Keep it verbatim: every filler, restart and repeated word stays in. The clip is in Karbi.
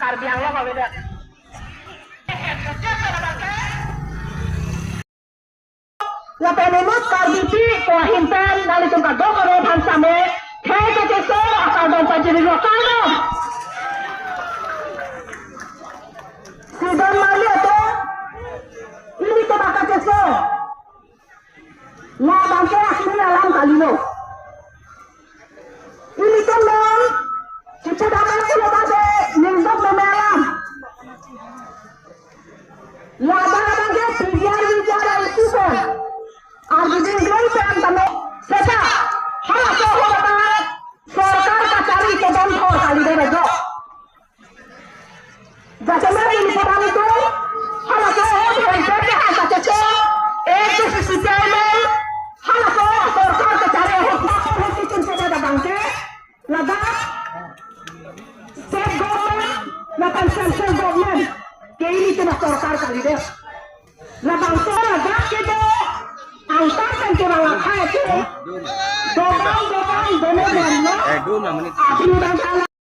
Karbi Anglong avedet. Lapen inut Karbipi ko ahin pen nanglitum kadokave aphan same khei kacheso akardom pajirlo, kardom. Sidon Marli atum, ilitum akacheso. Labangke akimi alam kalilo. Ilitum non, chichu damai kulo bade, ningduk meme alam. Labang abangke P G R, V G R isi pen. Arjuding Global pen tame, seta, halaso ahut abang, sorkar kachari kedam thor kalidet ajo. Jasemet ilitum atum, halaso ahut hoi pete ha kacheche, A P C C chairman, halaso sorkar kachari ahut, ahut itum chede abangke, ladak state government, lapen central government, ke ilitum asorkar kalidet. Labangso ladak kedo, angtan pen kelang akhai ke, dobang, dobang, dono, dono, Eh, dua menit. Apri bangkala,